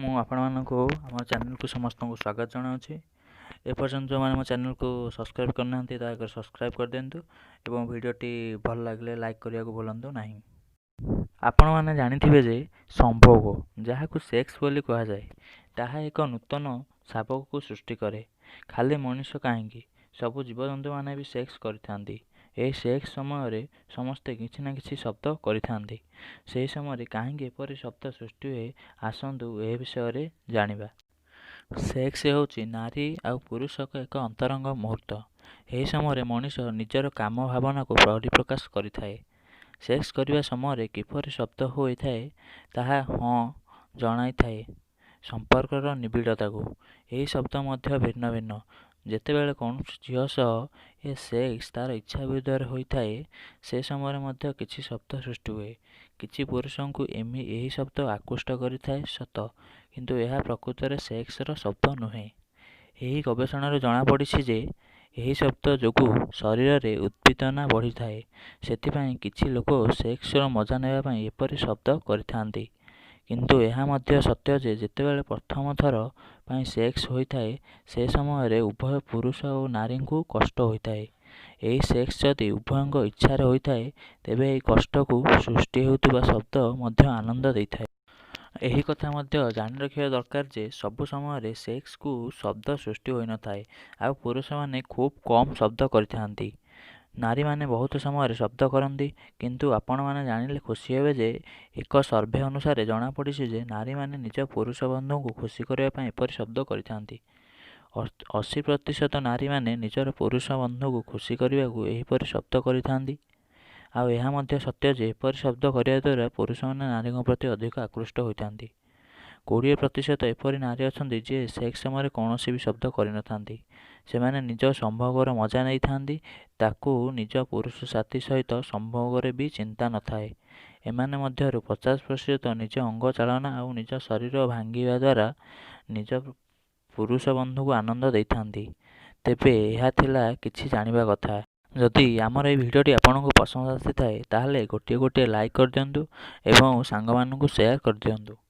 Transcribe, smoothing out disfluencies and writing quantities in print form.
ମୁଁ ଆପଣମାନଙ୍କୁ ଆମ ଚ୍ୟାନେଲକୁ ସମସ୍ତଙ୍କୁ ସ୍ୱାଗତ ଜଣାଉଛି। ଏପର୍ଯ୍ୟନ୍ତ ଯେଉଁମାନେ ମୋ ଚ୍ୟାନେଲକୁ ସବସ୍କ୍ରାଇବ୍ କରିନାହାନ୍ତି, ଦୟାକରି ସବସ୍କ୍ରାଇବ୍ କରିଦିଅନ୍ତୁ ଏବଂ ଭିଡ଼ିଓଟି ଭଲ ଲାଗିଲେ ଲାଇକ୍ କରିବାକୁ ଭୁଲନ୍ତୁ ନାହିଁ। ଆପଣମାନେ ଜାଣିଥିବେ ଯେ ସମ୍ଭୋଗ, ଯାହାକୁ ସେକ୍ସ ବୋଲି କୁହାଯାଏ, ତାହା ଏକ ନୂତନ ଶାବକକୁ ସୃଷ୍ଟି କରେ। ଖାଲି ମଣିଷ କାହିଁକି, ସବୁ ଜୀବଜନ୍ତୁମାନେ ବି ସେକ୍ସ କରିଥାନ୍ତି। ଏହି ସେକ୍ସ ସମୟରେ ସମସ୍ତେ କିଛି ନା କିଛି ଶବ୍ଦ କରିଥାନ୍ତି। ସେହି ସମୟରେ କାହିଁକି ଏପରି ଶବ୍ଦ ସୃଷ୍ଟି ହୁଏ, ଆସନ୍ତୁ ଏ ବିଷୟରେ ଜାଣିବା। ସେକ୍ସ ହେଉଛି ନାରୀ ଆଉ ପୁରୁଷଙ୍କ ଏକ ଅନ୍ତରଙ୍ଗ ମୁହୂର୍ତ୍ତ। ଏହି ସମୟରେ ମଣିଷ ନିଜର କାମ ଭାବନାକୁ ପରିପ୍ରକାଶ କରିଥାଏ। ସେକ୍ସ କରିବା ସମୟରେ କିପରି ଶବ୍ଦ ହୋଇଥାଏ, ତାହା ହଁ ଜଣାଇଥାଏ ସମ୍ପର୍କର ନିବିଡ଼ତାକୁ। ଏହି ଶବ୍ଦ ମଧ୍ୟ ଭିନ୍ନ ଭିନ୍ନ। ଯେତେବେଳେ କୌଣସି ଝିଅ ସହ ଏ ସେକ୍ସ ତା'ର ଇଚ୍ଛା ବିରୁଦ୍ଧରେ ହୋଇଥାଏ, ସେ ସମୟରେ ମଧ୍ୟ କିଛି ଶବ୍ଦ ସୃଷ୍ଟି ହୁଏ। କିଛି ପୁରୁଷଙ୍କୁ ଏହି ଶବ୍ଦ ଆକୃଷ୍ଟ କରିଥାଏ ସତ, କିନ୍ତୁ ଏହା ପ୍ରକୃତରେ ସେକ୍ସର ଶବ୍ଦ ନୁହେଁ। ଏହି ଗବେଷଣାରୁ ଜଣାପଡ଼ିଛି ଯେ ଏହି ଶବ୍ଦ ଯୋଗୁଁ ଶରୀରରେ ଉଦ୍ଦୀପନା ବଢ଼ିଥାଏ। ସେଥିପାଇଁ କିଛି ଲୋକ ସେକ୍ସର ମଜା ନେବା ପାଇଁ ଏପରି ଶବ୍ଦ କରିଥାନ୍ତି। କିନ୍ତୁ ଏହା ମଧ୍ୟ ସତ୍ୟ ଯେ ଯେତେବେଳେ ପ୍ରଥମ ଥର ପାଇଁ ସେକ୍ସ ହୋଇଥାଏ, ସେ ସମୟରେ ଉଭୟ ପୁରୁଷ ଓ ନାରୀଙ୍କୁ କଷ୍ଟ ହୋଇଥାଏ। ଏହି ସେକ୍ସ ଯଦି ଉଭୟଙ୍କ ଇଚ୍ଛାରେ ହୋଇଥାଏ, ତେବେ ଏହି କଷ୍ଟକୁ ସୃଷ୍ଟି ହେଉଥିବା ଶବ୍ଦ ମଧ୍ୟ ଆନନ୍ଦ ଦେଇଥାଏ। ଏହି କଥା ମଧ୍ୟ ଜାଣି ରଖିବା ଦରକାର ଯେ ସବୁ ସମୟରେ ସେକ୍ସକୁ ଶବ୍ଦ ସୃଷ୍ଟି ହୋଇନଥାଏ, ଆଉ ପୁରୁଷମାନେ ଖୁବ୍ କମ୍ ଶବ୍ଦ କରିଥାନ୍ତି। ନାରୀମାନେ ବହୁତ ସମୟରେ ଶବ୍ଦ କରନ୍ତି। କିନ୍ତୁ ଆପଣମାନେ ଜାଣିଲେ ଖୁସି ହେବେ ଯେ ଏକ ସର୍ଭେ ଅନୁସାରେ ଜଣାପଡ଼ିଛି ଯେ ନାରୀମାନେ ନିଜ ପୁରୁଷ ବନ୍ଧୁଙ୍କୁ ଖୁସି କରିବା ପାଇଁ ଏପରି ଶବ୍ଦ କରିଥାନ୍ତି। 80% ନାରୀମାନେ ନିଜର ପୁରୁଷ ବନ୍ଧୁଙ୍କୁ ଖୁସି କରିବାକୁ ଏହିପରି ଶବ୍ଦ କରିଥାନ୍ତି। ଆଉ ଏହା ମଧ୍ୟ ସତ୍ୟ ଯେ ଏପରି ଶବ୍ଦ କରିବା ଦ୍ୱାରା ପୁରୁଷମାନେ ନାରୀଙ୍କ ପ୍ରତି ଅଧିକ ଆକୃଷ୍ଟ ହୋଇଥାନ୍ତି। 20% ଏପରି ନାରୀ ଅଛନ୍ତି ଯିଏ ସେକ୍ସ ସମୟରେ କୌଣସି ବି ଶବ୍ଦ କରିନଥାନ୍ତି। ସେମାନେ ନିଜ ସମ୍ଭୋଗର ମଜା ନେଇଥାନ୍ତି, ତାକୁ ନିଜ ପୁରୁଷ ସାଥୀ ସହିତ ସମ୍ଭୋଗରେ ବି ଚିନ୍ତା ନଥାଏ। ଏମାନେ ମଧ୍ୟରୁ 50% ନିଜ ଅଙ୍ଗ ଚାଳନା ଆଉ ନିଜ ଶରୀର ଭାଙ୍ଗିବା ଦ୍ୱାରା ନିଜ ପୁରୁଷ ବନ୍ଧୁକୁ ଆନନ୍ଦ ଦେଇଥାନ୍ତି। ତେବେ ଏହା ଥିଲା କିଛି ଜାଣିବା କଥା। ଯଦି ଆମର ଏହି ଭିଡ଼ିଓଟି ଆପଣଙ୍କୁ ପସନ୍ଦ ଆସିଥାଏ, ତାହେଲେ ଗୋଟିଏ ଗୋଟିଏ ଲାଇକ୍ କରିଦିଅନ୍ତୁ ଏବଂ ସାଙ୍ଗମାନଙ୍କୁ ସେୟାର କରିଦିଅନ୍ତୁ।